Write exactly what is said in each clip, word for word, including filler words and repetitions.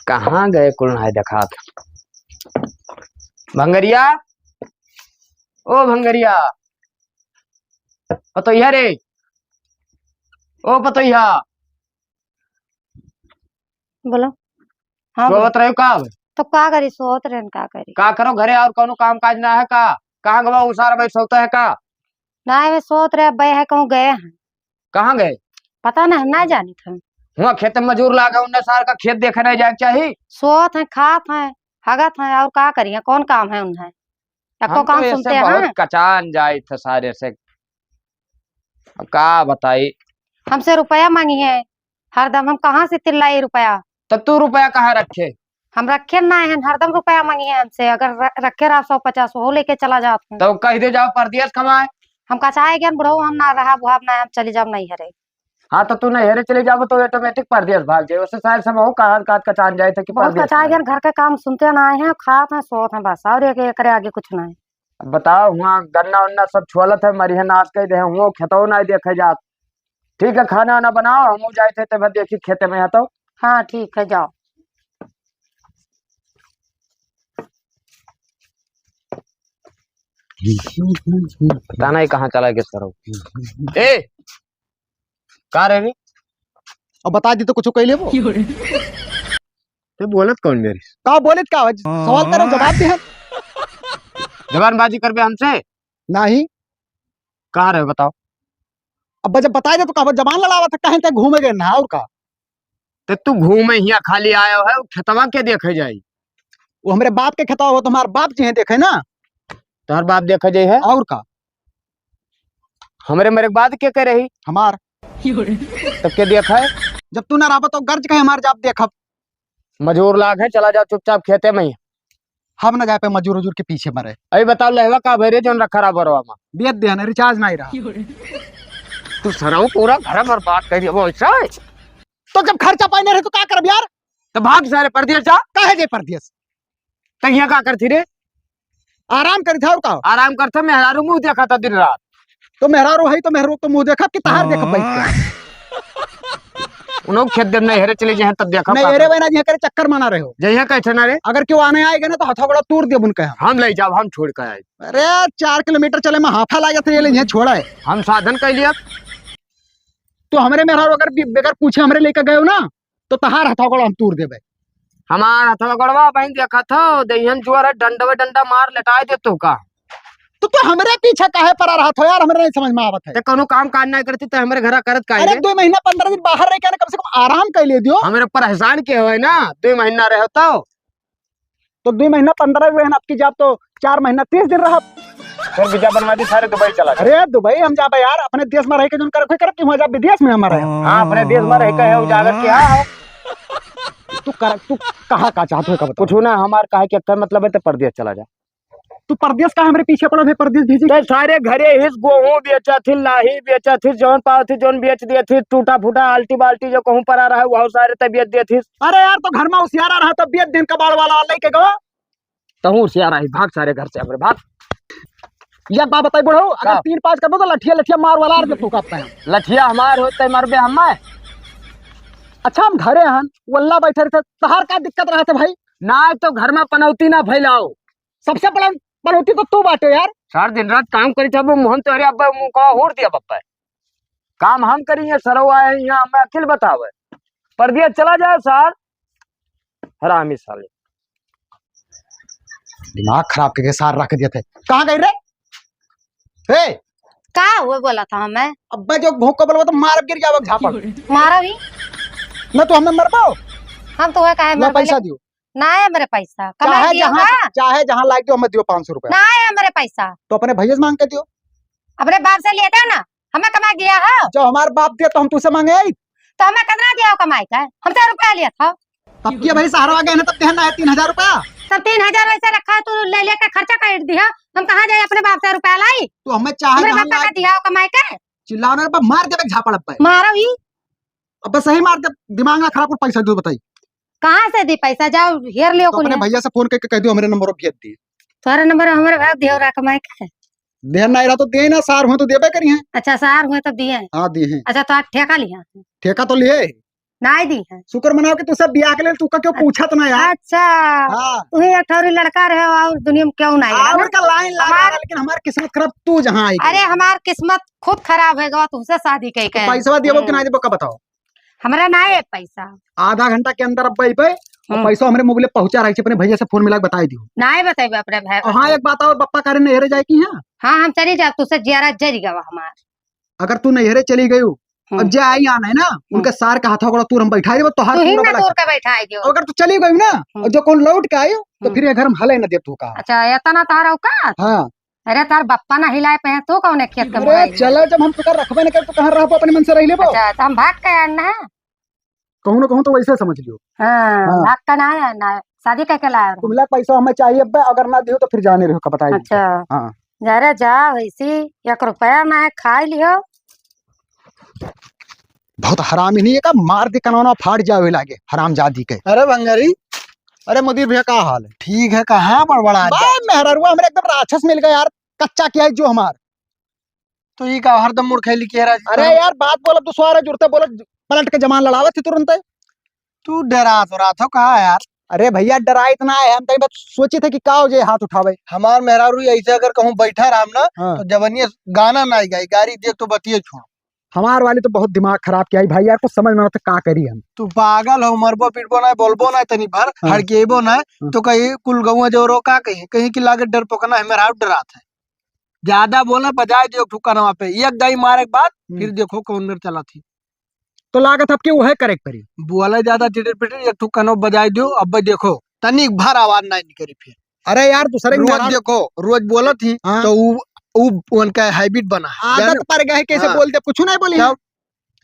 कहाँ गए कुल नाहीं देखात। भंगरिया, ओ भंगरिया, पतोहिया रे, ओ पतोहिया। बोलो। हाँ, बोलो। सोवत रहे का? तो का करी, सोवत रहेन, का करी? का करो घरे, और कौनो काम काज ना है का? कहाँ गवा उ सार भाई सोवत है का? नाहीं, वे सोवत रहे, अब्बे है कहूँ गए हैं। कहाँ गए? पता नहीं, हम ना जानी था। हुआ खेत में मजूर लागे, उन्ने सार का खेत देखे नहीं जाए के चाही? सोवत हैं, खात हैं, हगत हैं, और का करिए, कौन काम है उन्हें? एको हम तो काम ऐसे सुनते बहुत हैं? कचान जाइत है सारे से। अब का बताई? हमसे रुपया मांगी है हरदम, हम कहाँ से तिल्लाई रुपया? तब तू रुपया कहाँ रखे? हम रखे ना हैं, हरदम रुपया मांगी है हमसे। अगर र-, रखे रहा सौ पचास, वो लेके चला जात हैं। तो कह दे जाओ परदेस कमाए। हम कचाए गए बुढ़ऊ, हम ना रहा बुहाब ना, हम चली जाब नैहरे। हाँ, तो तू नैहरे चली जाबो तो automatic परदेस भाग जाए। उससे शायद सब हो कहाँ काट कचान जाए थे कि बहुत परदेस कचाए कमाए। गए, घर के काम सुनते ना आए हैं, खात हैं, सोत हैं बस, और एक, एकरे आगे कुछ ना है। अब बताओ, हुआ गन्ना उन्ना सब छोलत है, मरिहे नाश कर दे, हुआ खेतौ नाहीं देखे जात। ठीक है, खाना वाना बनाओ, हमहू जाइत है, तब देखी खेते में है तो। हाँ, ठीक है, जाओ। पता नहीं कहाँ चला गया सरऊ। ए, का रे रे? अब बता दी तो कुछ कह लेबो। ते बोलत कौन मेरी? का बोलत का? सवाल करो, जवाब दे। जबानबाजी करबे हमसे? नहीं। कहाँ रहे बताओ? अब जब बताए दे तो का जबान लड़ावा था, कहें ते घूमे गए ना और का? ते तू घूमे हिया खाली आयो है, खेतवा के देखे जाई? वो हमरे बाप के खेतवा हो, तुम्हार बाप जी हैं देखे ना। तोहर बाप देखे जाई है? और का? हमरे मरे के बाद के करे ही? हमार। तब के देखे? जब तू ना रहबो तो गर्ज कहे हमार जाब देखब। मजूर लाग है, चला जाओ चुपचाप खेते में ही। हम ना जाए पे मजूर उजूर के पीछे मरे। अभी बताओ, लहवा का भरे जोन रखा रहा बरवा में? बेच दिया ना, recharge नहीं रहा। तू सरऊ पूरा घर बर्बाद कर दिया, वो ऐसा है? तो जब खर्चा पानी नहीं रहे तो का करब यार? तो भाग सारे परदेस जा। काहे जे परदेस? तो यहाँ का करती रे? आराम करी था और का? आराम करता, मेहरारू मुंह देखा था दिन रात। तो मेहरारू है तो मेहरारू तो मुंह देखा कि तहार देखा बैठ के। उन्हों खेत देव नैहरे चले जाए तब देखा नहीं, का अरे करता। वही ना जी करे चक्कर माना रहे हो। जइहे कैसे ना रे? अगर क्यों आने आएगा ना तो हथौड़ा तोड़ दिया उनके हम। हम ले जाओ, हम छोड़ के आए। अरे चार किलोमीटर चले में हाफा लागे थे, ये ले यहाँ छोड़ा है। हम साधन कर लिया। तो हमरे मेहरारू अगर बि-, बगैर पूछे हमरे लेके गए हो ना, तो तहार हथौगड़ा हम तूर देबे। हमार हथौगड़वा बहन देखत हो, देहियन जोर है, डंडवे डंडा मार लेटाए दे तो का। तो तू हमरे पीछे काहे पड़ा रहत हो यार, हमरे नहीं समझ में आवत है। ते कोनो काम काज नहीं करती, ते हमरे घरा करत काहे अरे रे? दो महीना पन्द्रह दिन बाहर रह के ना, कम से कम आराम कर ले दियो। हमरे ऊपर एहसान के होए ना, दो महीना रहे तो। तो दो महीना पन्द्रह दिन रहन, अब की जाब तो चार महीना तीस दिन रहब। फिर वीजा बनवा दी, सारे दुबई चला जाए। अरे दुबई हम जाबे यार, अपने देश में रह के जोन करे कोई करब कि वहाँ जाब विदेश में हमारे। हाँ, अपने देश में रह के है उजागर किया है। तू कर, तू कहाँ का चाहत हो, का बता? कुछ ना, हमार कहे के अक्कर मतलब है तो परदेश चला जा। तू परदेश का हमरे पीछे पड़ा है, परदेश भेजे? ते सारे घरे हिस, गोहूं बेचत हिस, लाही बेचत हिस, जौन पावत हिस, जौन बेच दियत हिस, टूटा फूटा आल्टी बाल्टी जो कहूं परा रहा, वह सारे ते बेच दियत हिस। अरे यार, तो घर में उसियारा रहा तो बेच दिन कबाड़ वाला लेके गवा। तहूँ उसियारा ही, भाग सारे घर से हमरे, भाग। एक बात बताई बुढ़ऊ, अगर का? तीन पाँच करबो तो लठिया, लठिया मार वाला आर के तू करता है। लठिया हमार होते मरबे हम। अच्छा, हम घरे हन, वल्ला बैठे रहते, तहार का दिक्कत रहते भाई? ना, तो घर में पनौती ना फैलाओ। सबसे बड़ा पनौती तो तू बाटे यार। सार दिन रात काम करी था, वो मोहन तो, अरे अब्बा मुंह का होर दिया बप्पा। काम हम करी, ये सरऊ आए हैं यहाँ, हमें अकिल बतावे। परदेस चला जाए सार, हरामी साले। दिमाग खराब करके सार रख दिए थे। कहाँ गई रे? ए! का हुआ बोला था हमें? अब्बे जो भौंक बोलबो तो मार गिर जावे झापड़। मारा भी? ना तो हमें मरबो। हम तो वह काहे ना मरबे पैसा ले- दियो। ना है मेरे पैसा। कमाई चाहे दियो जहाँ, का? चाहे जहाँ लाग दियो, हमें दियो पाँच सौ रुपया। ना है मेरे पैसा। तो अपने भैया से मांग के दियो। अपने बाप से लिए थे ना, हमें कमा दिया हो। जो हमार बाप दिया तो हम तुझसे मांगे आई। तो हमें कितना दिया हो कमाई का? हमसे रुपया लिया था। तब की भाई सहारा गए ना, तब देना है तीन हजार रुपया। तब तीन हजार वैसे रखा है, तू ले लेके खर्चा कर दिया। हम कहाँ जाए अपने बाप से रुपया लाई? तो हमें चाहे हमरे जहाँ बाप का लाग दिया हो कमाई का? चिल्लाओ ना रे बाप, मार देबे झापड़ अब्बे। मारो ही। अब्बे सही मार दे, दिमाग ना खराब कर, पैसा दो बताई। कहाँ से दी पैसा? जाओ हेर लियो तो अपने कुल। भैया से फोन करके कह दियो हमरे नंबर भेज दी। तोहरे नंबर हमरे भाई दियो रख मैं के। देर ना रहा तो दे ना, सार हुए तो देबे करी हैं। अच्छा, सार हुए तब दिए। हाँ, दिए हैं। अच्छा, तो आप ठेका लिया? ठेका तो लिए। नाहीं दी है। शुक्र मनाओ कि तू सब बियाह के लिए तू का क्यों अच्छा। पूछत ना यार। अच्छा। हाँ। तू ही एक ठौरी लड़का रहे और दुनिया में क्यों नाहीं है ना? और का लाइन लगा हमार रहा, लेकिन हमार किस्मत खराब तू जहाँ आई गई। अरे, हमार किस्मत खुद खराब है गवा, तुमसे शादी कई तो के। पैसवा दियो कि हम्म। ना दियो का बताओ? हमरा ना है पैसा। आधा घंटा के अंदर अब भाई पे और हम्म। पैसा हमरे मोबाइल पहुंचा रही, अपने भैया से फोन मिला के बताई दियो। ना है बताइबे अपने भाई और हाँ, एक बात और, बप्पा करे नैहरे जाए की है? हाँ, हम चली जाब, तुझसे जियारा जरी गवा हमार। अगर तू नैहरे चली गई हो, हम्म। अब जे आई आन है ना, हम्म। उनके सार का हाथों गोड़ा तूर हम बैठाई देबो, तोहार तू ही पूरा ना बला तूर के बैठाई दियो। अगर तू चली गई ना, हम्म। और जो कौन लौट के आयो, तो हम्म। फिर ये घर हम हले न देब तू का। अच्छा, इतना तारा औकात? हाँ। अरे, तार बप्पा ना हिलाए पे हैं, तू कौन खेत के अरे, मुड़ाई है? चला, जब हम तुका रखबे न कर, तो कहाँ रहबो, अपने मन से रह लेबो। अच्छा, तो हम भाग के आए ना। कहूँ ना कहूँ तो वैसे समझ लियो। हाँ, हाँ। भाग के ना आए ना, शादी कह के लाए रहो। तुम ला पैसा हमें चाहिए अब, अगर ना दियो तो फिर जाने रहो, का बताई अच्छा। हाँ। जा रे जा, वैसी एक रुपया ना है, खाई लियो। बहुत हरामी नहीं है का, मार दे कनौना फाट जावे लागे, हरामजादी के। अरे भंगारी, अरे मुदीर भैया, का हाल है? ठीक है, कहाँ बड़बड़ा बा? मेहररुआ हमरे एकदम राक्षस मिल गया यार, कच्चा किया है जो हमार। तो ई का हरदम मुड़ खैली किया रहा? अरे यार, बात बोला, दुश्वार है, जुड़ते बोला, पलट के जमान लड़ावत थी तुरंते। तू डरा तो रहा था, कहा यार? अरे भैया, डराइत ना है, हम तई बस सोचे थे कि का हो जाए हाथ उठावे। हमार मेहरारू ऐसे अगर कहूँ बैठा रहम ना, हाँ। तो जवनिया गाना ना गाई, गारी देख तो बतिये छोड़। हमार वाली तो बहुत दिमाग खराब किया है भाई यार, कुछ समझ में ना तो का करी हम। तू पागल हो, मरबो पीटबो ना, बोलबो ना तनी भर, हाँ। हड़केबो ना, हाँ। तो कहीं कुल गौवा जो रो का कहीं, कहीं की लागत डर पोकना है, मेहरारू डरात है। ज्यादा बोला, बजाए दियो एक ठो कनवा पे, एक दाई मारे के बाद, हम्म। फिर देखो कौन मेर चला थी। तो लागत अब कि उहे करे के पड़ी। बोले ज्यादा चिटिर पिटिर, एक ठो कनवा बजाए दियो, अब देखो, तनिक भर आवाज ना निकली फिर। अरे यार, दूसरे के रोज मेहरारू देखो, रोज बोलत ही, हाँ। तो उ, उ, उनका habit बना है। आदत जाने? पड़ गया है, कैसे हाँ। बोल दे, कुछ नहीं बोली। तब,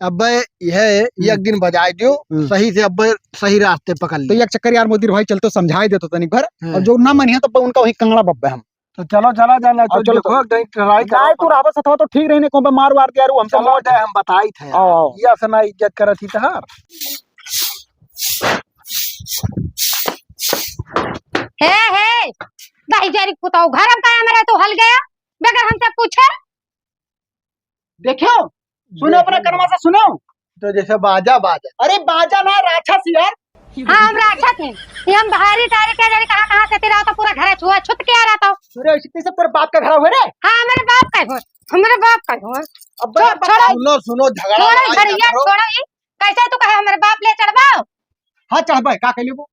अब यह है, हम्म। एक दिन बजाए दियो, हम्म। सही से अब सही रास्ते पकड़ तो लियो। एक चक्कर यार, मोदी भाई, चल तो समझाए दे तो तनिक भर, हाँ। और जो ना मनिया तो उनका वही कंगड़ा बब्बे हम। तो चलो, चला जाना, और तो चलो देखो, तो। कहीं try करो। नहीं, तू रहबस अथवा तो ठीक रही, नहीं, कौन पे मार वार दिया, रू हमसे चलो, मौत जाए, है। हम बताई थे यार। आओ, आओ। ये असना इज्जत करत ही तहार। हे, हे, दाई जारी पुताऊ, घर में काहे मेरा तू हल गया? बगैर हमसे पूछे? देखो, सुनो, अपना कनवा से सुनो। तो जैसे बाजा बाजा। अरे बाजा ना, राक्षस यार। हाँ, हम राक्षस हैं। ये हम भारी टारी के जाने कहाँ, कहाँ से तेरा तो पूरा घर छुआ छुत के आ रहा था। अरे ऐसे कैसे तेरे बाप का घर हुआ रे? हाँ, मेरे बाप का हुआ, हमारे बाप का हुआ। अब छोड़, बता। छोड़ो। सुनो, सुनो, झगड़ा छोड़ो, लड़ाई ना झड़िया करो। छोड़ो, ये कैसे तू कहे हमारे बाप ले चढ़वाओ? हाँ, चढ़वाए, का कह लेबो?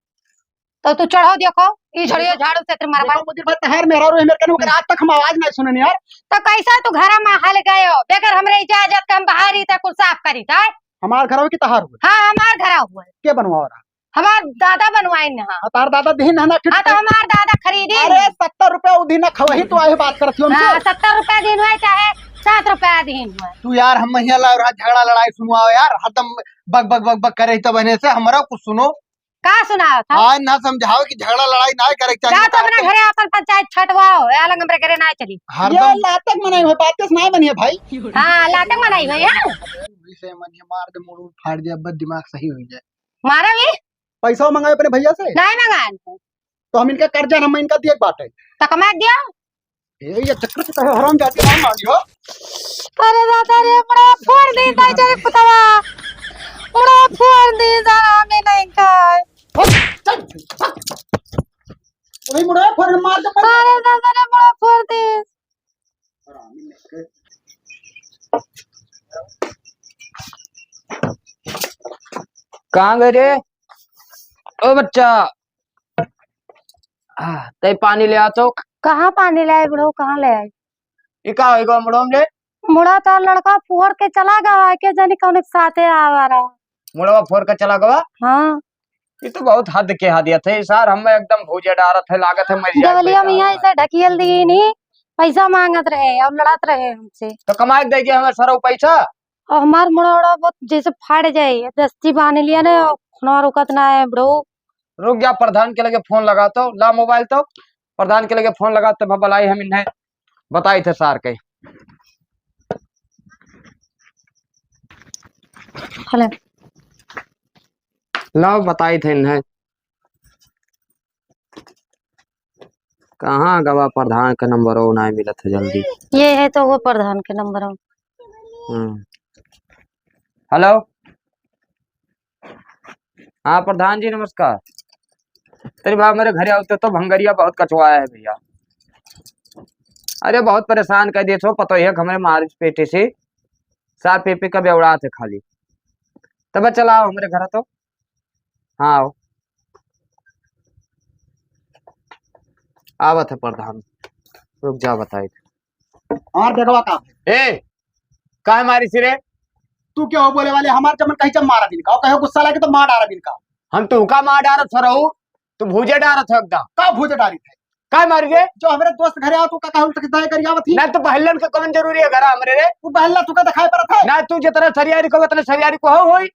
तो तू चढ़ो देखो, ई झड़ियो झाड़ू से तेरे मरबा। देखो, मुदीर भाई, तहार मेहरारू है, मेरे कने ओकर आज तक हम आवाज नहीं सुनन यार। तो कैसा तू घर में हल गए हो? बगैर हमरे इजाजत के हम बाहर ही तक कुल साफ करी था। हमार घर हो कि तहार हो? हाँ, हमार घर हुआ है। के बनवाओ रहा? हमार दादा बनवाइन ना। हाँ, तार दादा दिहिन है ना, फिर हाँ, तो हमार दादा खरीदी। अरे, सत्तर रुपया उ दिन खवही तो आए बात करत हो हमसे। हाँ, सत्तर रुपया दिन हुआ चाहे सात रुपया दिन हुआ। तू यार, हम महिला और झगड़ा लड़ाई सुनवाओ यार, हरदम बक बक बक बक करे तो बने से हमरा कुछ सुनो। का सुनाओ था? आज ना समझाओ कि झगड़ा लड़ाई ना करे के चाहिए। जा तो अपने घरे अपन पंचायत छटवाओ, ए अलग हमरे घरे ना चली। हरदम ये लातक मनाई हुई, बात किस ना बनी है भाई? हाँ, लातक मनाई हुई है। तू भी से मन ये मार दे, मुड़ उड़ फाड़ दे, अब दिमाग सही हो जाए। मारा भी? पैसा मंगाए अपने भैया से? नहीं मंगाए। तो हम इनका कर्जा, हम इनका दिए बाटे। तो कमा दिया? ए, ये चक्कर से कहे हराम जाती है, मारी हो। अरे दादा रे, बड़ा फोड़ दे, दाई जाने पुतवा। बड़ा फोड़ दे, दादा, हमें नहीं खाए। हट, चल, हट। अरे मुड़ा, फोड़ मार दे, मार दे। अरे दादा रे, बड़ा फोड़ दे। कहाँ गए रे? ओ बच्चा, आ, तै पानी ले आ तो। कहाँ पानी ले आए बुढ़ऊ, कहाँ ले आए? ई का होई गो मुड़ो में? मुड़ा तो लड़का फोड़ के चला गवा है, के जानी कौन के साथे आवा रहा। मुड़वा फोड़ के चला गवा? हाँ। ई तो बहुत हद के हदियत है सार, हमें एकदम भूजे डारत है, लागत है मर जाए। गवलिया में यहाँ इसे ढकियल दी नहीं, पैसा मांगत रहे और लड़त रहे हमसे। तो कमाए के दे दिया हमें सरऊ पैसा? और हमार मुड़ा उड़ा बहुत जैसे फाड़ जाए, दस्ती बांध लिया ना, और खुनवा रुकत ना है बुढ़ऊ। रुक जा, प्रधान के लगे फोन लगा तो, ला मोबाइल तो, प्रधान के लगे फोन लगा तो, भलाई हम इन्हें बताई थे सार के। हेलो। लाओ, बताई थे इन्हें। कहाँ गवा प्रधान के नंबर, वो नहीं मिलत है जल्दी। ये है तो वो प्रधान के नंबर हो। हम्म। हेलो। हाँ प्रधान जी नमस्कार। तनी भाई हमरे घरे आवते तो भंगरिया बहुत कचवाया है भइया। अरे बहुत परेशान कर दिए हो, पतो ही है हमरे मारिस पेटी से, साफ पी पी के बेवड़ात है खाली। तब चला आओ हमरे घर तो। हाँ आओ। आवत है प्रधान, रुक जा बताई। और बेगवा का? ए, काहे मारिस रे? तू क्या हो बोले वाले? हमार जमन कहीं जब मारा बिन का, कहो गुस्सा लागे तो मार डारा बिन का। हम तुहका मार डारत हो रहू, तू भूजे डारत हो एकदम। का भूजे डारी थे? काहे मारी रे? जो हमरे दोस्त घरे आओ, तू का, का उल्टा सीधा करी आवत ही? ना तो बहलन के कौन जरूरी है घर हमरे रे? तू बहला तू का दिखाई पड़त है? ना तू जितना सरियारी को उतना सरियारी को हो होई।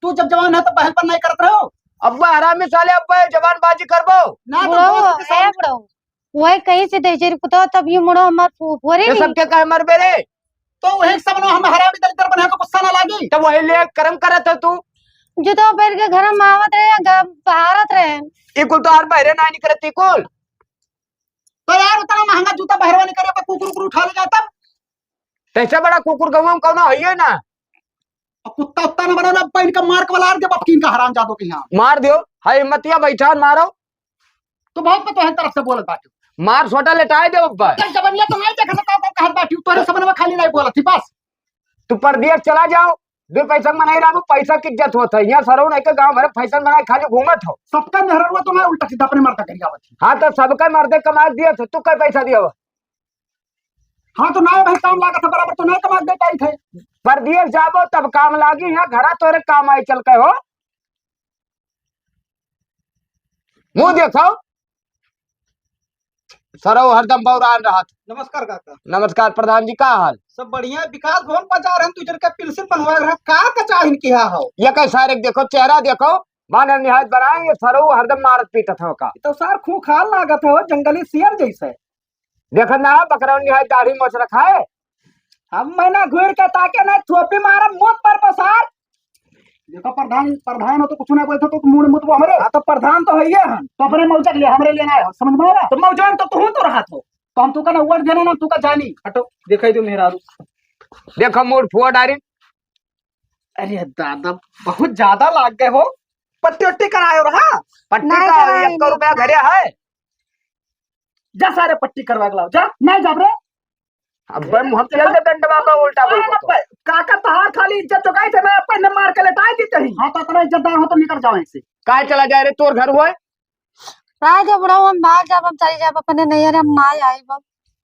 तू जब जवान है तो बहलपन नहीं करत रहो। अब्बा हरामी साले, अब्बा जबानबाजी करबो। ना तो बुढ़ऊ, दोस्त के ए सामने बुढ़ऊ, वही कहीं से दे जेरी कुत्ता, तब ये मुड़ो हमार फु-, फुअरे ये नहीं। सब के काहे मरबे रे? तो वही सब ना हम हरामी दलिद्दर बने तो गुस्सा ना लागी। तब वही ले करम करत है तू। जूता पहन के घर में आवत रहे, घर बहारत रहे। ई कुल तो हर बहरे ना निकरत ई कुल। तो यार उतना महंगा जूता बहरवा नहीं करे, कुकुर उकुर उठा ले जाता। तैसे बड़ा कुकुर गौवा में कौनो हइये ना। अब कुत्ता उत्ता न बना ना, अब्बा इनका मार के वाला दे, बाप की इनका हराम जादो के यहाँ। मार दियो, हाय हिम्मतिया बैठा मारो। तो बहुत पतो है तरफ से बोलत बाटे। मार सोटा लेटाए दे अब्बा। तेरे जबनिया तो नहीं देखा था, तो कहत बाटी, तोरे समझ में खाली नहीं बोलत थी बस। तू परदेस चला जाओ, दो पैसा में नहीं रहबो, पैसा की इज्जत होत है। यहाँ सरऊ नहीं के गाँव भरे फैशन बनाए खाली घूमत हो। सबका मेहररुआ तो ना उल्टा सीधा अपने मर्दा करिया आवत है। हाँ तो सबका मर्दे कमा दिया था, तू कई पैसा दिया हुआ? हाँ, तो नाय भाई काम लागत है, बराबर तो नाय कमा दे पाई थे। परदेस जाबो तब काम लागी, यहाँ घरा तोरे काम आई चल के हो। मुँह देखो, सरऊ हरदम बौरान रहत। नमस्कार काका। नमस्कार प्रधान जी, का हाल? सब बढ़िया, विकास भवन पर जा रहे हैं, तू जन का पेंसिल बनवा रहा, का कचाहिन किहा हो? ये कई सारे देखो, चेहरा देखो, मानव निहायत बनाए, ये सरऊ हरदम मारत पीटत हो का? ये तो सार खूंखार लागत हो, जंगली शेर जैसे। देखत ना, बकरौन निहाय दाढ़ी मोछ रखा है। हम महीना घूर के ताके ना, थोपी मारब मुंह पर बसार। देखो प्रधान, प्रधान हो तो कुछ ना बोलते तो मुंह मुतबो हमरे। हाँ, तो प्रधान तो है ही हम। तो अपने मौजा के लिए हमरे लेना है, समझ में आवा? तो मौजा में तो तू तो रहा थो। तो हम तू का ना वोट देना ना, तू का जानी। हटो, दिखाई दो मेहरारू। देखो मूड फुआ डारी। अरे दादा, बहुत ज्यादा लाग गए हो। पट्टी उट्टी कराए हो रहा? पट्टी नहीं का कराए, एक नहीं रुपया कराए। घरे है? जा सारे पट्टी करवा के लाओ, जा। नहीं जाब रे। अब हम चल दे डंडवा का उल्टा बोल अरे को। भाई, काका तहार खाली इज्जत चुकाई थे, मैं अपन ने मार के लेटाई दी कहीं। हाँ, तो इतना इज्जतदार हो तो निकल जाओ ऐसे। काय चला जाए रे, तोर घर हुआ है? रह जा बुढ़ऊ, हम भाग जाब, हम चली जाब अपने नैहर, हम ना आइब।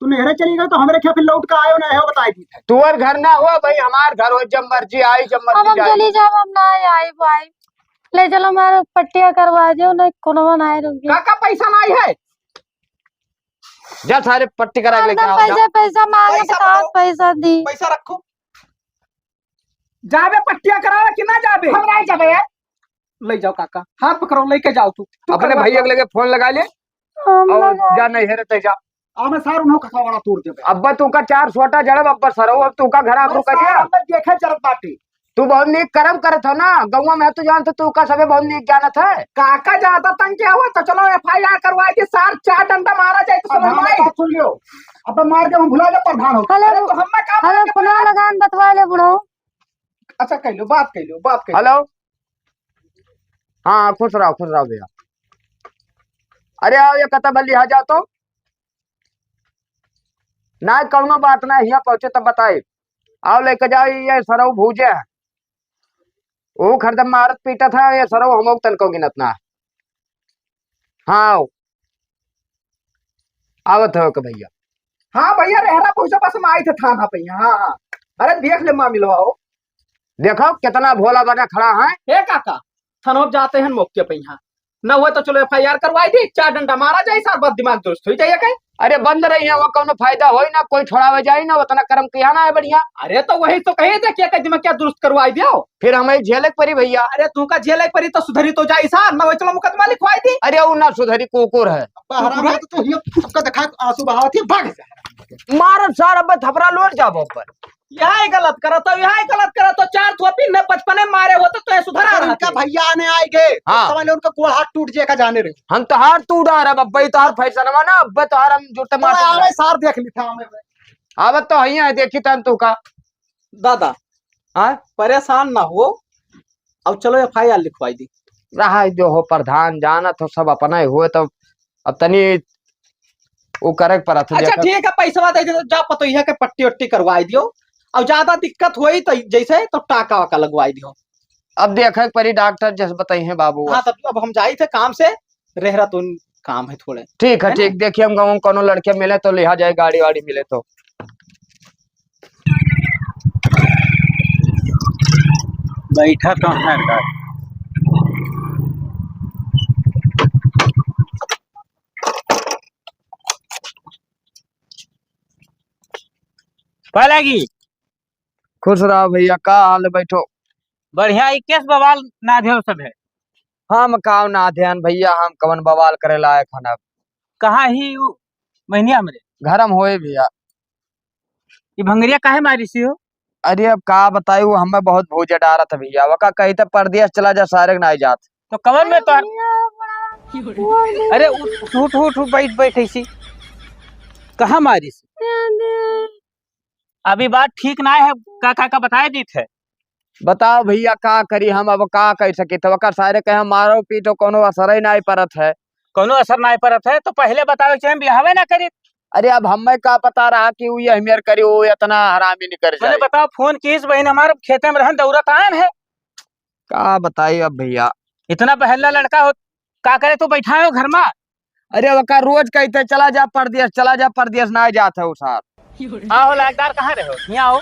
तू नैहरे चली गई तो हमरे क्या फिर लौट के आयो ना है, बताई दी थे। तोर घर ना हुआ भाई, हमार घर हो, जब मर्जी आई, जब अब मर्जी हम जाई। चली जाब, हम ना आइब, आइब। ले चलो, हमारे पट्टिया करवा दो ना, कोनो ना आए रुक गए। काका पैसा ना आई है? जा सारे पट्टी करा के लेके एकदम आओ, जा। पैसा, पैसा मांगे पैसा तो कहाँ बताओ। पैसा दी? पैसा रखो। जाबे पट्टिया करावे कि ना जाबे? हम नहीं जाबे यार। ले जाओ काका, हाथ पकड़ो, लेके जाओ तू। तू अपने करवा भैया दो। के लगे फोन लगा ले हम और लगा जा नहीं हेरे ते जा। अब मैं सार उन्हों कथवा बड़ा तोड़ देबे। अब्बा तू का चार सोटा जड़ब, अब्बा सरऊ, अब तू का घर आबरू कर दिया। अब मैं देखे जरत बाटी। तू बहुत नीक करम करत हो ना, गौवा में तू जानत, तू का सबे बहुत नीक जानत है। काका ज्यादा तंग क्या हुआ? तो चलो एफ आई आर करवा दी, सार चार डंडा मारा जाए तो अब समझ में हमारे आई। बात सुन लियो, अब मार के हम भुला जा प्रधान हो। हेलो, अरे तो हम में का हेलो, मार के फोन लगान बतवा ले बुढ़ऊ। अच्छा कह लो, बात कह लो, बात कह लो। हेलो, हाँ खुश रहो, खुश रहो भैया। अरे आओ ये कता बल्ली आ जाओ तो। ना कौनो बात ना, हियाँ पहुँचे तब बताए। आओ लेके जाओ, ये सरऊ भूजे है। वो खरदम मारत पीटत है, ये सरऊ हमऊ तनको गिनत ना है। हाँ, आओ। आवत हो के भैया। हाँ भैया, रेहरा पहुँचा बस हम आए थे थाना पे। हाँ, हाँ। अरे देख ले मामिला हो। देखो कितना भोला बना खड़ा है। हे काका, थाना पे जाते हैं मौके पे यहाँ। ना हुआ तो चलो एफ आई आर करवाई दी, चार डंडा मारा जाए, सार बस दिमाग दुरुस्त हो जाए कहीं। अरे बंद रही है, वो कौनो फायदा होई ना, कोई छोड़ावे जाए ना, उतना कर्म किया ना है बढ़िया। अरे तो वही तो कहे थे, क्या कह दिमाग क्या दुरुस्त करवाई दियो? फिर हमें झेले के पड़ी भैया। अरे तू का झेले के पड़ी तो सुधरी तो जाई सार, ना वही चलो मुकदमा लिखवाई दी। अरे वो ना सुधरी कुकुर है। अब्बा हराम है तो तू ये सबका दिखा आंसू बहावत ही भाग जा। मारब सार, अब थपरा लोट जाबो पर। यहाँ ही गलत करत हो, यहाँ ही गलत करत हो, चार थोपी ने पचपने मारे हो तो तू सुधरा अगर रहा उनका था। भैया आने आए गए, हाँ। समझ ले उनका गोड़ हाथ टूट जाएगा जाने रे। हम तो हार तू उड़ा रहा बब्बा, ये तो हार फैसनवा ना, अब तो हार हम जुटे तो मार आवे सार देख ली था हमें। अब तो हइया है, देखी तन तू का। दादा, हाँ? परेशान ना हो, अब चलो एफ आई आर लिखवाई दी। रहा जो हो प्रधान, जानत हो सब अपना ही हुए, तो अब तनी उ करे के परत है, अच्छा, देखा। ठीक है, पैसवा दे दे, जा पतोहिया के पट्टी उट्टी करवाई दियो, और ज्यादा दिक्कत होई तो जैसे तो टाका वाका लगवाई दियो। अब देखे के परी डॉक्टर जैसे बताई हैं बाबू। हाँ, तब अब हम जाई थे काम से, रह रहा तो काम है थोड़े, ठीक है, है ना? ठीक, देखिए हम गाँव में कोनो लड़के मिले तो लिहा जाए, गाड़ी वाड़ी मिले तो। बैठा तो है का? पालागी। खुश रहो भैया, का हाल है? बैठो। बढ़िया, ई केस बवाल ना ध्यान सब है। हम काव ना ध्यान भैया, हम कवन बवाल करे लायक हन अब? कहाँ ही उ महीनिया हमरे? घर में होए भैया। ई भंगरिया काहे मारी सी हो? अरे अब का बताई, वो हमें बहुत भूजे डारत है भैया। वका कही त परदेस चला जा, सारे के नाई जात। तो कवन में तो अरे उठ, उठ, उठ, उठ, बैठ, बैठ ऐसी। कहाँ मारी सी? अभी बात ठीक ना है, का, का, का बताए दीत है? बताओ भैया, का करी हम, अब का कह सकी? तो वका सारे कहे मारो पीटो, कोनो असर ही नाई परत है। कोनो असर नाई परत है, तो पहले बतावे के चाहे, बियाहवे ना करी। अरे अब हमें का पता रहा कि वो यह मेर करी, वो इतना हरामी निकर मैंने जाए। बताओ, फोन किस बहिन हमारे खेते में रहन दौड़त आन है। का बताई अब भैया। इतना बहल्ला लड़का हो, का करे तू बैठा हो घर में? अरे वका रोज कहते चला जा परदेस, चला जा परदेस, ना जात है उ सार। आओ लायकदार, कहाँ रहे हो? यहाँ आओ।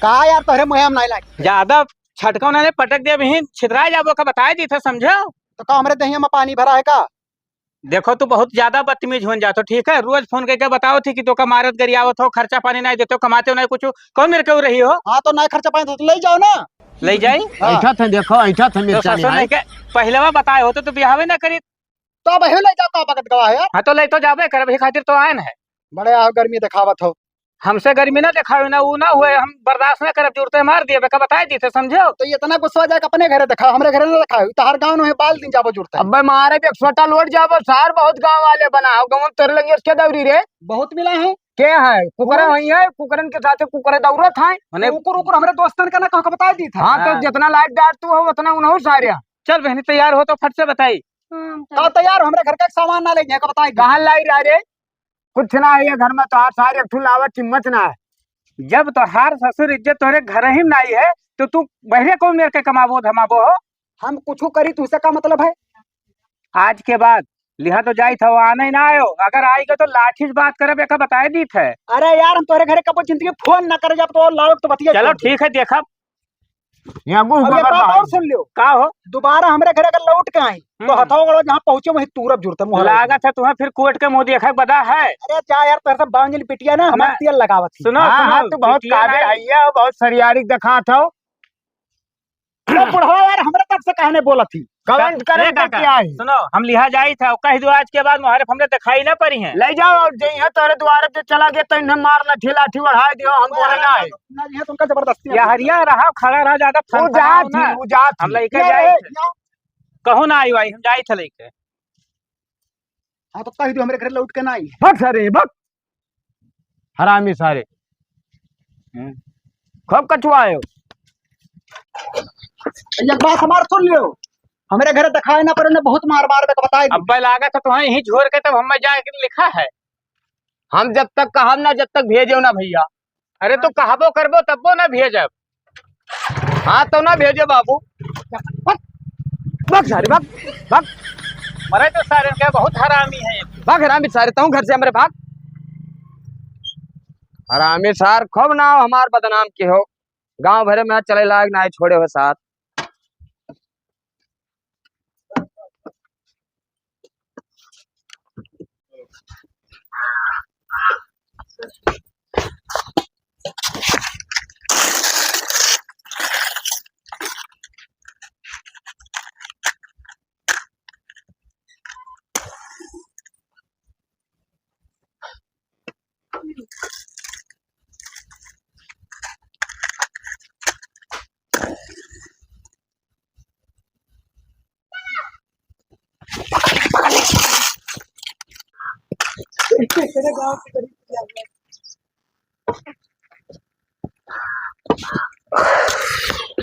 का यार तोहरे मुँहे हम नाई लागे। ज्यादा छटका उन्होंने पटक दिया, बहिन छितरा जाबो का बताए दी थे, समझो? तो का हमरे दहिया में पानी भरा है का? देखो, तू बहुत ज्यादा बदतमीज होन जातो, ठीक है? रोज फोन करके बताओ थी कि तोका मारत गरियावत हो, खर्चा पानी नहीं देतो, कमाते हो नहीं कुछ, कौन मेरे को रही हो? हाँ, तो नहीं खर्चा पानी तो ले जाओ ना। ले जाई? हाँ। ऐठा थे, देखो, ऐठा थे तो मिर्चा ससुर नहीं है। नहीं के, पहले वा बताए होते तो बिहावे ना करी। तो अब ले जाओ, का बकत गवा है यार? हाँ, तो ले तो जाबे कर, अभी खातिर तो आयन है। बड़े आओ, गर्मी दिखावत हो। हमसे गर्मी ना दिखावे ना, ऊ ना हुए, हम बर्दाश्त ना करब, जुरते मार दिए, बेका बताए दी थे, समझो? तो ये इतना गुस्सा जाए कि अपने घरे दिखाओ, हमरे घरे ना दिखाओ, तो हर गाँव में बाल दिन जाबो जुरते। अबे मारे भी एक छोटा लोट जाबो, सार बहुत गाँव वाले बना हो, गाँव में तोरे लंगे के दौरी रे। बहुत मिला है। के है? कुकुरा वही है, कुकुरन के साथे कुकुरे दौड़त है। मने कुकुर, कुकुर हमरे दोस्तन का ना कह के बताए दी था। हाँ, तो हाँ। जितना लायक डार तू हो, उतना उन्हों सारे। चल बहनी, तैयार हो तो फट से बताई। हाँ, तो तैयार हो, हमरे घर का एक सामान ना ले जाए, का बताए दी। कहाँ लाई रहा रे? कुछ ना है ये घर में, तोहार सारे एक ठो लावा चिम्मच ना है। जब तोहार ससुर इज्जत तोहरे घर ही में नाई है, तो तू बहरे कौन मेर के कमाबो धमाबो हो? हम कुछ करी, तुझसे का मतलब है? आज के बाद लिहा तो जाई था, आने ही ना आयो। अगर आई गए तो लाठी से बात करब, एका बताए दी थे। अरे यार, हम तोहरे घरे कबो जिंदगी फोन ना करे, जब तो लाओ तो बतिया चलो छोड़ दे। ठीक है, देखब। यहाँ गुह अब एक गोबर बात बहाई। और सुन लियो। का हो? दोबारा हमरे घरे अगर लौट के आई, तो हम्म। हथवा गोड़वा जहाँ पहुँचे, वहीं तूरब जुरते मुँह लगा। लागत है तुम्हें फिर कोर्ट के मुँह देखे के बदा है। अरे जा यार, तोहरे सब बावन जन पिटिया ना, हमार ना। तेल लगावत ही। सुनो, हाँ, सुनो, हाँ, तू बहुत पिटिया काबिल नहीं। है, ये बहुत सरियारी दिखात हो। अरे बुढ़वा यार, हमरे तरफ से कहने बोलत ही। कवन ए करम काका, करके आई? सुनो, हम लिहा जाई था, कह दो आज के बाद मुहारे हमरे दिखाई ना पड़ी हैं। ले जाओ, और जे यहाँ तोरे द्वारे पे चला गया, तो इन्हें मार लाठी, लाठी बढ़ाए दियो, हम बोले ना है। ना, ये तुमका जबरदस्ती है। या हरिया रहा, खड़ा रहा, ज्यादा वो फनफनाओ जात ना। ही, वो जात हम ही। लइके ये जाई रहे, थे। या कहूँ ना आई वाई, हम जाई थे लइके। हाँ, तो कह दियो, हमरे घर लौट के ना आई। भग सारे, भग। हरामी सारे। हम्म। खूब कछुआए हो। एक बात हमार सुन लियो, हमरे घरे दिखाए ना पड़े ना, बहुत मार मार के बताए दी। अब्बे लागत है तुम्हें यहीं झोर के, तब हमें जाए के लिखा है। हम जब तक कहब ना, जब तक भेजो ना भैया। अरे तू कहबो करबो तब्बो ना भेजब। हाँ तो ना भेजो बाबू। भग, भग सारे, भग, भग। मरे तो सारे के बहुत हरामी है। भग हरामी सारे, तू घर से हमरे भाग। हरामी सार, खूब नाव हमार बदनाम के हो, गांव भरे में चले लायक ना छोड़े हो साथ।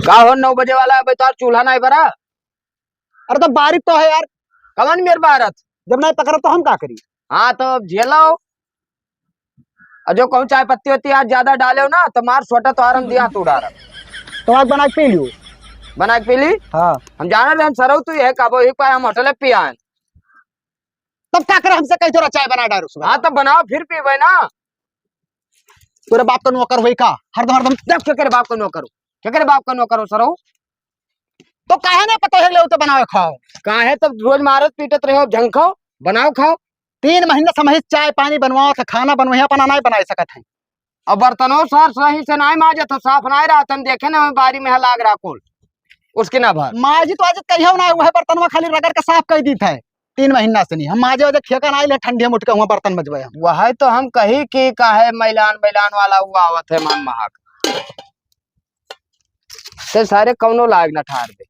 का हो, नौ बजे वाला है, अबे तो आज चूल्हा नहीं बरा? अरे तो बारित तो है यार। कवन मेर बारत? जब नहीं पकड़त तो हम का करी? हाँ, तो अब झेलो। और जो कहूँ चाय पत्ती होती आज ज्यादा डाले हो ना, तो मार सोटा तोहार हम दिया तू डारा। तो आज बना के पी लियो। बना के पी ली? हाँ। हम जाना रहे, हम सरऊ तू ये कबो ही पाए, हम होटल पे पिया है। तब का करे, हमसे कही थोड़ा चाय बना डारो सुबह। हाँ, तब बनाओ, फिर पीबे ना। तोरे बाप का नौकर होई का? हरदम, हरदम देख के करे बाप का नौकर हो, के करे बाप का नौकर हो सरऊ? तो काहे ना पता है ले तो बनावे खाओ। काहे तब रोज मारत पीटत रहो, झंखो, बनाओ खाओ। तीन महीना से हम ही चाय पानी बनवाओ थे, खाना बनवाई, अपना नहीं बनाई सकत है। अब बर्तनों सार सही से नहीं माजे तो साफ नहीं रहा, तन देखे ना बारी में लाग रहा कुल, उसके ना भर। माजी तो आज कहियो ना, वह बर्तनवा खाली रगड़ के साफ कर दी थे। तीन महीना से नहीं हम माजे वाजे खेका ना आइल है, ठंडिया में उठ के हुआ बर्तन मजबे हम। वह तो हम कही कि काहे मैलान मैलान वाला हुआ आवत है मान महाक। ते सारे कौनो लायक ना ठार दे।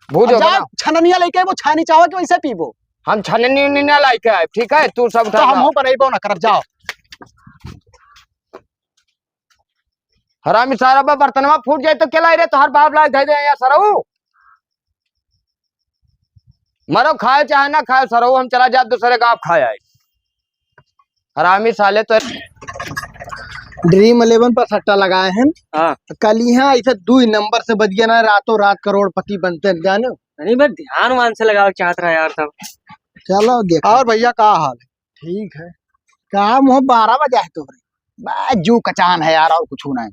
भूजो अब जाओ, बनाओ। छननिया लेके वो छानी चाहो कि वैसे पीबो? हम छननी उन्नी ना लाइके आए, ठीक है? तू सब तो उठा हम लाओ। हूँ बनैबो ना करब, जाओ। हरामी सारा बा बर्तनवा फूट जाए तो केला रे, तोहर बाप लाए धै दे या सरऊ। मरो खाए चाहे ना खाए सरऊ, हम चला जाब दूसरे गाँव खाए आए। हरामी साले तो। ड्रीम इलेवन पर सट्टा लगाए हैं। हाँ। कल यहाँ ऐसे दो ही नंबर से बच गया ना, रातों रात करोड़पति बनते हैं, जानो? नहीं, मैं ध्यान वान से लगावे चाहत रहा यार तब। चलो देख। और भैया का हाल है? ठीक है। का मुँह बारह बजा है तोहरे? बा, जीव कचान है यार, और कुछ नहीं।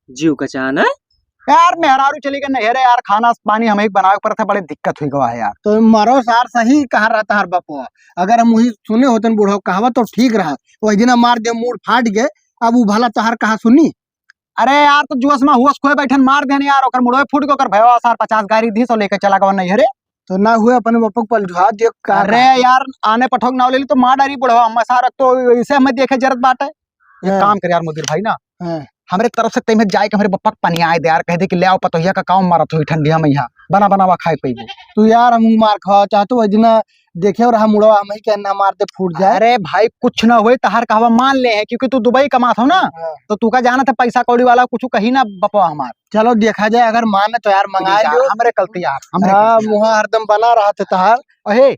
जीव कचान है? यार, मेहरारू चली गई नैहरे यार, खाना पानी हमें बनावे के पड़त है, बड़े दिक्कत हुई गवा है यार। तो मरो सार सही कहा रहता हर बपुआ, अगर हम वही सुने होतन बूढ़ो कहवा तो ठीक रहा, वही दिन मार दे मूड़ फाट गए, अब उ भला तोहार कहा सुनी? अरे यार, तो जोश में होश खोए बैठन मार देन यार, ओकर मुड़वे फूट गए, ओकर भयवा सार पचास गारी दी सो लेके चला गवा नैहरे। तो ना हुए अपने बप्पा के पलझुआ देख का अरे का? यार, आने पठोक नाव ले ली तो मार डारी बुढ़वा, हम सारा तो इसे हमें देखे जरूरत बाटे। एक हाँ। काम कर यार मुदीर भाई ना, हाँ। हमरे तरफ से तैमे जाए के हमरे बप्पा के पनियाए दे यार, कह दे कि ले आओ पतोहिया का काम मारत होई ठंडिया में यहाँ, बना बनावा खाए पइबो। तू यार हम मार खावा चाहत हो, वही दिना देखे और हम उड़वा हम ही के ना मार दे फूट जाए। अरे भाई कुछ ना होई, तहार कहवा मान ले है, क्योंकि तू दुबई कमात हो ना, हाँ। तो तू का जानत है पैसा कौड़ी वाला कुछ कही ना बपवा हमार। चलो देखा जाए, अगर माने तो यार मंगा यार, लियो। हमरे गलती यार, हमरे हाँ, गलती यार। मुहा हरदम बना रहा थे तहार। अहे,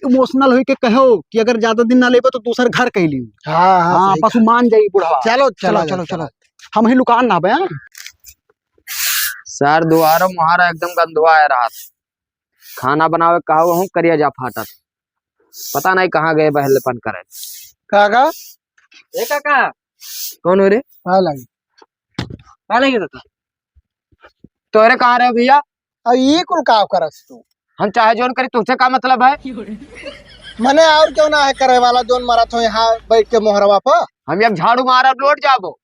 इमोशनल होई के कहो कि अगर ज्यादा दिन ना लेबो तो दूसर घर कह लियो। हाँ, हाँ, हाँ, सही पशु कहा। मान जाई बुढ़वा। चलो, चलो, चला चलो, जाए, चलो। चला। हम ही लुकान ना बे, हाँ? सर, दुआरो मुहारा एकदम गंधुआ है रात। खाना बनावे कहा हूँ, करिया जा फाटत। पता नहीं कहाँ गए बहलेपन करे। काका? ए काका। कौन हो रे? का लगी? का लगी काका? तोरे कहाँ रहे भैया? अब ये कुल का करस तू? हम चाहे जोन करी, तुझसे का मतलब है? मने और क्यों ना है करे वाला जोन मरत हो यहाँ बैठ के मोहरवा पर? हम एक झाड़ू मारब, लौट जाबो।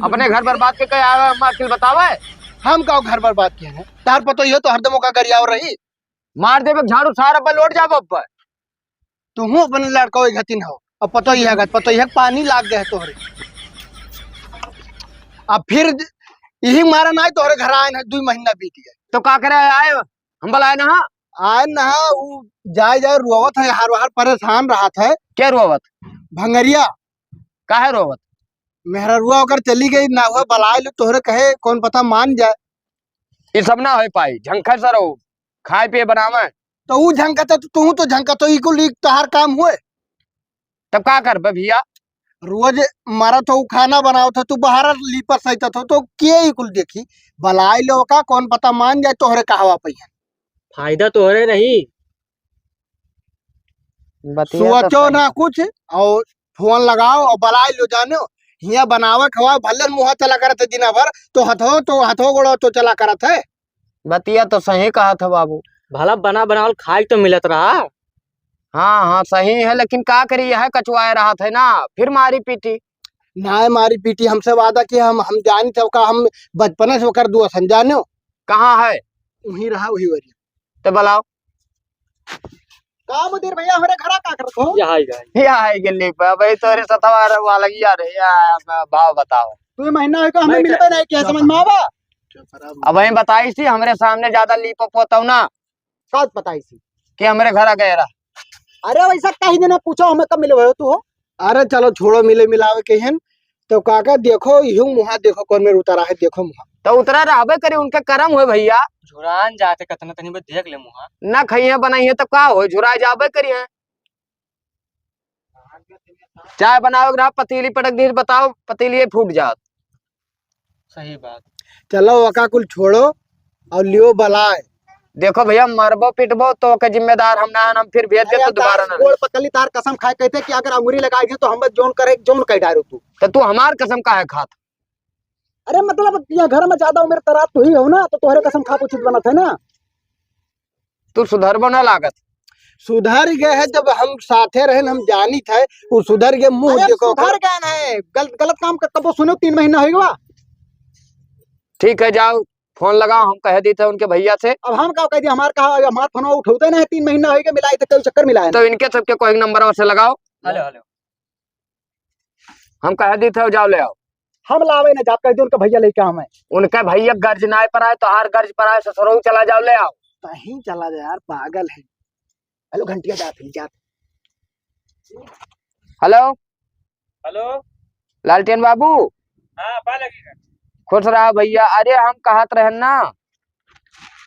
अपने घर बर्बाद के कहे आवे, हम अकिल बतावे? हम का घर बर्बाद किए हैं? तार पतोहियो तो हरदम ओका गरियाव रही। मार देबे झाड़ू सार, अब लौट जाबो अब। तुहूँ अपने लड़का वही घतिन हो, अब पतोहिया गत, पतोहिया के पानी लाग गए तोहरे। अब फिर यही मारा ना तोहरे घर आए ना, दो महीना बीत गए। तो का करे आए? हम बलाए ना। आए ना, उ जाए जाए रोवत है, हर हर परेशान रहत है। क्या रोवत? भंगरिया। काहे रोवत? मेहररुआ ओकर चली गई ना, हुआ बलाए लो तोहरे कहे, कौन पता मान जाए। ये सब ना हो पाई, झंखर सर हो, खाए पिए बनावे। तो उ झंखत है, तो तू तो झंखत हो, ई कुल ई तोहार काम हुए। तब का करबे भैया? रोज मरत हो, खाना बनावत हो, तू बाहर लीपत सहितत हो, तो के ई कुल देखी? बलाए लो का, कौन पता मान जाए तोहरे कहवा पे। फायदा तोहरे रही। बतिया तो सोचो सही। ना कुछ, और फोन लगाओ और बलाए लो जानो। हियाँ बनावे खवाए, भले मुँह चला करत है दिना भर, तो हथो, तो हथो गोड़ो तो चला करत है। बतिया तो सही कहत हो बाबू। भला बना बनावल खाए तो मिलत रहा। हाँ, हाँ, सही है, लेकिन का करी, यह कचुआए रहत है ना, फिर मारी पीटी। ना मारी पीटी, हमसे वादा किया, हम, हम जानी थे का, हम बचपने से ओकर दुआ सन जानो। कहाँ है? वहीं रहा, वही वरी। तो बुलाओ। का मुदीर भैया, हमरे घरा का करत हो? यहाँ आई गए। यहाँ आई गए लीप, भाई तोरे सथवा रहुआ लगी यार, या भाव बताओ। तू ये महीना होई का हमें मैं मिलबे नहीं किया, समझ में आवा? अब वहीं बताई सी, हमरे सामने ज्यादा लीप पोतौ ना। का बताई सी? कि हमरे घर आ गए रहा। अरे वैसा कहीं दिन पूछो, हमें कब मिले हो तू हो? अरे चलो छोड़ो, मिले मिलावे के हन। तो काका देखो, इहू मुहा देखो, कौन मेर उतरा है, देखो मुहा। तो उतरा रहबे करी, उनके करम होए भइया। झुरान जाते कतना तनी बे देख ले मुहा। ना खइहे बनाइहे तो का होए, झुरा जाबे करिहे। चाय बनावे के रहा, पतीली पटक दी, बताओ, पतीलिये फूट जात। सही बात। चलो, ओका कुल छोड़ो और लियो बलाय। देखो भइया, मरबो पिटबो तो ओके जिम्मेदार हम ना हन, हम फिर भेज दे अरे, तो दोबारा तार ना। गोड़ पकली, तार कसम खाए कहते कि अगर अंगुरी लगाई दे तो हम जौन करे, जौन कह डारो तू। तो तू हमार कसम काहे खात? अरे, मतलब, या घर में ज्यादा उम्र तरात तू ही हो ना, तो तोहरे कसम खा उचित बनत है ना। तू सुधरबो ना लागत। सुधर गए है, जब हम साथे रहन, हम जानित है, वो सुधर गए, मुंह अरे, देखो सुधर ओकर। गए ना है, गल-, गलत काम क-, कबो सुनो, तीन महीना हो गवा। ठीक है, जाओ, फोन लगाओ, हम कह देते हैं उनके भइया से। अब हम का कह दिया, हमार कहा, हमार फोन उठौते ना है, तीन महीना हो गए, मिलाए थे, कोई चक्कर मिलाए तो ना। इनके सबके कोई नंबर से लगाओ। हेलो, हेलो। हम कह दी थे, जाओ ले आओ। हम लावे ना जात, कह दे उनका भइया लेके आवे। उनका भइया गर्ज नाय पर आए, तोहार गर्ज पर आए, ससुरऊ चला जाओ, ले आओ। कहीं चला जा यार, पागल है। हेलो, घंटिया जात है, जात। हेलो। हेलो। लालटेन बाबू। हाँ, पा लगेगा। खुश रहा भइया। अरे हम कहत रहन ना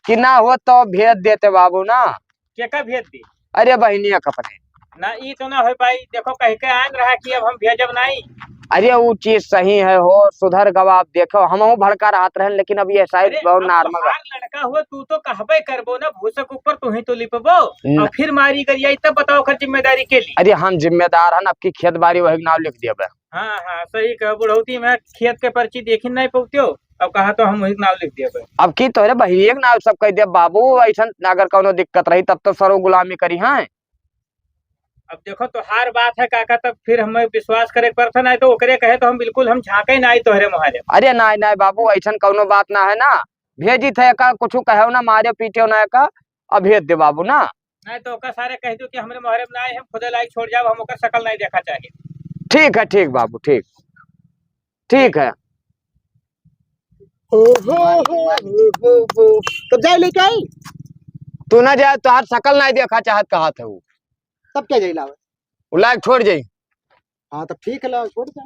कि ना हो तो भेज देते बाबू ना। केका भेज दी? अरे बहिनिया के अपने। ना, ई तो ना हो पाई। देखो, कह के आन रहा कि अब हम भेजब नाई। अरे वो चीज सही है हो, सुधर गवा। अब देखो, हमहू भड़का रहत रहन, लेकिन अब ये शायद अरे, बहुत अब नॉर्मल बा। तोहार लड़का हो, तू तो कहबे करबो ना, भूसक ऊपर तू ही तो लिपबो। न- और फिर मारी गरियाई, तब बताओ ओकर जिम्मेदारी के लिए। अरे हम जिम्मेदार हन, अब की खेत बारी वही के नाव लिख दिया बे। हाँ, हाँ, सही कहा, बुढ़ौती में खेत के पर्ची देखी नहीं पौतियो, अब कहा तो हम वही के नाव लिख दिया बे। अब की तोहरे बहिनिये के नाव सब कह दिया बाबू, ऐसन अगर कौनो दिक्कत रही तब तो सरो गुलामी करी हैं। अब देखो, तोहार बात है काका, तब फिर हमें विश्वास करे के पड़ता, नहीं तो ओकरे कहे तो हम बिल्कुल हम झांके नहीं तोहरे मोहरे। अरे नाय, नाय बाबू, ऐसन कौनो बात ना है ना, भेजी थे का, कुछ कहो ना, मारे पीटे ना का, अब भेज दे बाबू ना। नहीं तो ओकर सारे कह दो कि हमरे मोहरे में ना आए, हम खुदे लाइक छोड़ जाओ, हम ओकर शकल नहीं देखा चाहिए। ठीक है, ठीक बाबू, ठीक, ठीक है। हो, हो, हो, हो, हो, हो। तब जाए लेके आई? तू ना जाए, तोहार शकल नहीं देखा चाहत, कहा था वो। तब क्या जाई लावे? वो लाइक छोड़ जाई। हाँ, तब ठीक है, लाओ, छोड़ दे।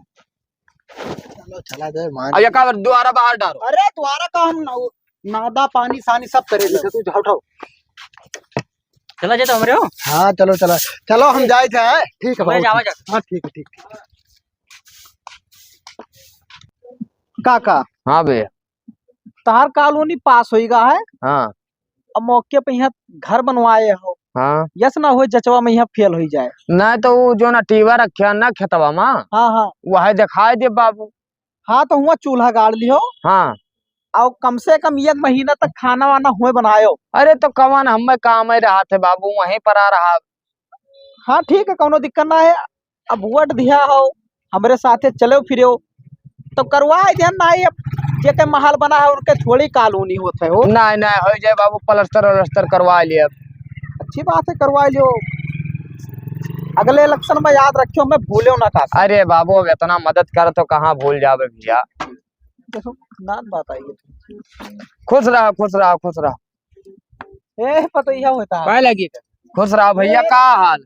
चलो, चला जाए, मान अब एक बार दोबारा बाहर डालो। अरे, दोबारा का हम ना, नादा, पानी, सानी सब करे थे। तू उठाओ, उठाओ। चला जाए तो हमरे हो? हाँ, चलो, चला। चलो, हम जाए थे, हैं? ठीक है, मैं बाबू, जावा ठीक। जा। हाँ, ठीक है, ठीक, ठीक। काका। हाँ भैया। तहार कॉलोनी पास होई गा है। हाँ। अब मौके पे यहाँ घर बनवाए हो। हाँ। यस ना होए जचवा में यहाँ फेल होई जाए। ना तो वो जो ना टीवा रखे ना खेतवा में। हाँ, हाँ। वह दिखाई दे बाबू। हाँ, तो हुआ चूल्हा गाड़ लियो। हाँ। और कम से कम एक महीना तक खाना वाना हुए बनायो। अरे तो कवन हमें काम ही रहा थे बाबू, वहीं पर आ रहा। हाँ, ठीक है, कौनो दिक्कत ना है। अब वोट दिया हो, हमरे साथे चलो फिरो, तो करवाए देन ना। अब जेके महल बना है, उनके थोड़ी कॉलोनी होत है हो। ना, ना, हो जाए बाबू, प्लास्टर व्लास्टर करवा लिए अब। अच्छी बात है, करवा लियो। अगले इलेक्शन में याद रखियो, हमें भूलो ना का। अरे बाबू, अब इतना मदद कर तो कहाँ भूल जावे भैया। देखो, नान बात आई है। खुश रहो, खुश रहो, खुश रहो। ए, पतोहिया होता है। पाए लगी। खुश रहो भैया, ए, का हाल?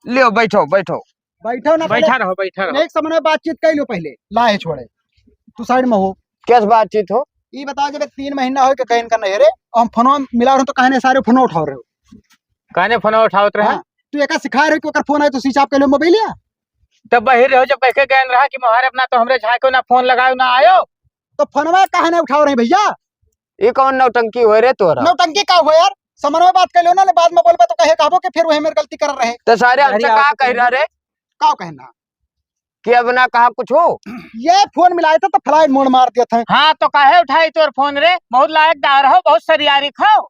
लियो, बैठो, बैठो। बैठो ना, बैठा पहले रहो, बैठा रहो। एक समय बातचीत कर लो पहले। लाए छोड़े, तू साइड में हो। कैसे बातचीत हो? ये बताओ, जब तीन महीना हो के कहीं का नहीं रे, हम फोन मिला रहे हो तो कहने सारे फोन उठा रहे हो। कहने फोन उठावत रहे? हाँ, तू एका सिखा रहे हो कि ओकर फोन आए तो स्विच ऑफ कर लो मोबाइल या? तब बहिर रहो, जब कह के गए रहा कि मोहर अपना तो हमरे झाँको ना फोन लगाओ ना आयो। तो फोनवा काहे नहीं उठाओ रहे भैया? ये कौन नौटंकी होए रे तोरा? नौटंकी का हुआ यार? समन्वय बात कर लो ना, ले बाद में बोलबे तो कहे कहबो कि फिर वही मेरे गलती कर रहे। तो सारे हमसे अरे का यार, कह रहा रे? का कहना? कि अब ना कहा कुछ हो? ये फोन मिलाए थे तो flight mode मार दिया था। हाँ, तो काहे उठाई तोर फोन रे? बहुत लायकदार हो, बहुत सरियारिक हो।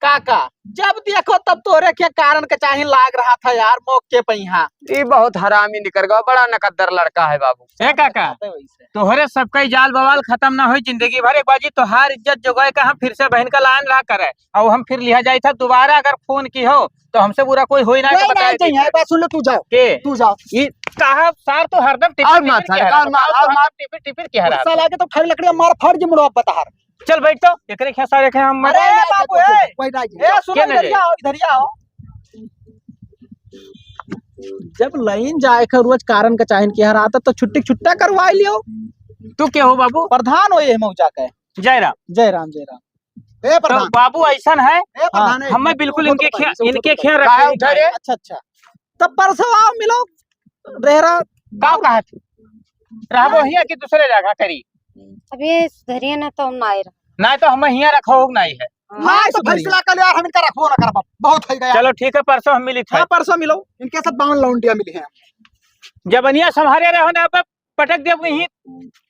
काका, जब देखो तब तोरे के कारण के चाही लाग रहा था यार, मौके पे यहाँ। ई बहुत हरामी निकर गवा, बड़ा नकद्दर लड़का है बाबू। ए काका, बात है वैसे। तोहरे सबका ई जाल बवाल खत्म ना होई जिंदगी भर। एक बार जी तोहार इज्जत जोगाए का हम फिर से बहन का लान रहा करे, और हम फिर लिहा जाई था दोबारा अगर फोन की हो तो हमसे बुरा कोई होई ना, कोई के ना बताए चाहिए, दीजिए। बस सुन लो, तू जाओ। के? तू जाओ। ई साहब, सार तो हरदम टिपिर और मार टिपिर सारे, के हरा और मार, था। और मार। टिपिर टिपिर के हरा गुस्सा था। लागे तो खैर लकड़ी मार फाड़ जी मुड़वा बता हर। चल बैठ तो, एकरे खेसा देखे हम। अरे नहीं, नहीं, बाबू, नहीं, ए, कोई नहीं, ए, सुनो, क्या इधर नहीं? आओ, इधर आओ। जब लाइन जाए के रोज कारण का चाहिन कि हर आता तो छुट्टी के छुट्टा करवा लियो। तू के हो बाबू? प्रधान हो ये मौजा का। जय राम। जय राम, जय राम। ए तो प्रधान। बाबू ऐसन है, ए प्रधान, हाँ। हमें बिल्कुल इनके खेया, इनके खेया रखे। अच्छा, अच्छा। तब परसों आओ, मिलो। रेहरा। का कहत? रहबो हियाँ कि दूसरे जगह करी? अबे सुधरिए ना तो हम ना आए रहो। ना तो हम हियाँ रखो हो नहीं है। हाँ, तो सुधरिए। फैसला कर लिया, हम इनका रखबो ना करब। बहुत हो गया। चलो ठीक है, परसों हम मिली थे। हाँ, परसों मिलो। इनके साथ बावन लौंडिया मिली हैं। जबनिया संभारे रहो ना, अब पटक देब वहीं,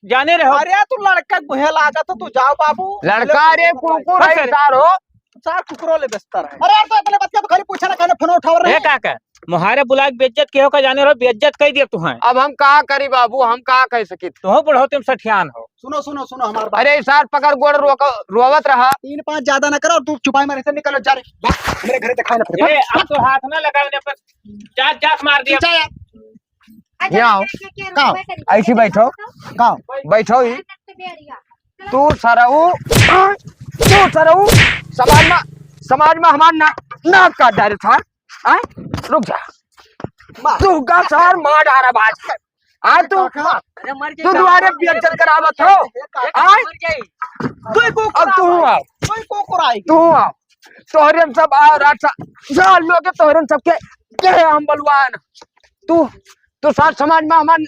जाने रहो। अरे, तू लड़का गुहे लागत हो, तू जाओ बाबू। लड़का, अरे, कुकुर है सार हो। सार कुकुरो ले बेचता रहे। अरे यार, तो इतने बच्चे तो खाली पूछे ना, खाने फोन उठाव रहे। ए काका, मोहारे बुला के बेइज्जत के हो का, जाने रहो, बेइज्जत कई दिया तू है। अब हम का करी बाबू, हम का कह सकित? तू हो बुढ़ौती में सठियान हो। सुनो, सुनो, सुनो हमार बात। अरे, सार पकड़ गोड़ रोक, रोवत रहा। तीन पाँच ज्यादा ना करो, तू चुपाई मारे से निकलो, जा रे। भाग, हमरे घरे दिखाई ना पड़े। ए, अब तो हाथ ना लगाओ ने, बस जा, जा मार दिया। जा यार। अच्छा, यहाँ आओ। क्या, क्या, क्या का? रुपए का ऐसी बैठो। का? बैठो ही। तू सरऊ, तू सरऊ, समाज में, समाज में हमार ना, नाक काट डाले था। आय? रुक जा। तू का सार मार डारा बाज। आ तू, अरे मर तू दुआरे बेइज्जत करावत हो। आय? मर जाई। तू को अब तू कराई। आओ। तू को कराई। तू आओ। तोहरे सब आ रात सा, सार लोग तोहरे सबके, के हम बलवान। तू, तू सार समाज में हमार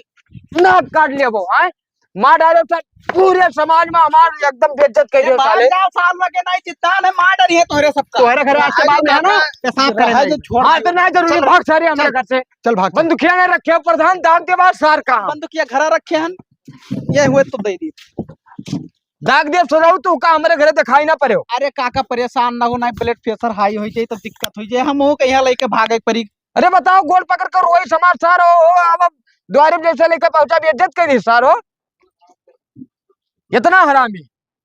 नाक काट लेबो, आय? मार डालो सर, पूरे समाज में हमार एकदम बेइज्जत कर दियो साले। मार डाल सार लोग के नहीं चिंता है, मार डालिए तोहरे सबका। तोहरे घर आज के बाद में है ना, पेशाब करे नहीं। हाँ, तो नहीं जरूरी, भाग सारे हमारे घर से। चल भाग। बंदूकिया नहीं रखे हो प्रधान, दाग दे बाहर सार का। बंदूकिया घरा रखे हैं, ये हुए तो दे दी। दाग दे सरऊ, तू का हमारे घरे दिखाई ना पड़े हो। अरे काका परेशान ना हो, ना blood pressure high हो जाए तो दिक्कत हो जाए, हम हो कहीं लेके भागे पड़ी। अरे बताओ, गोड़ पकड़ कर रोई समाज सार हो, हो, अब द्वारे जैसे लेके पहुंचा, बेइज्जत कर दी सार हो। इतना हरामी।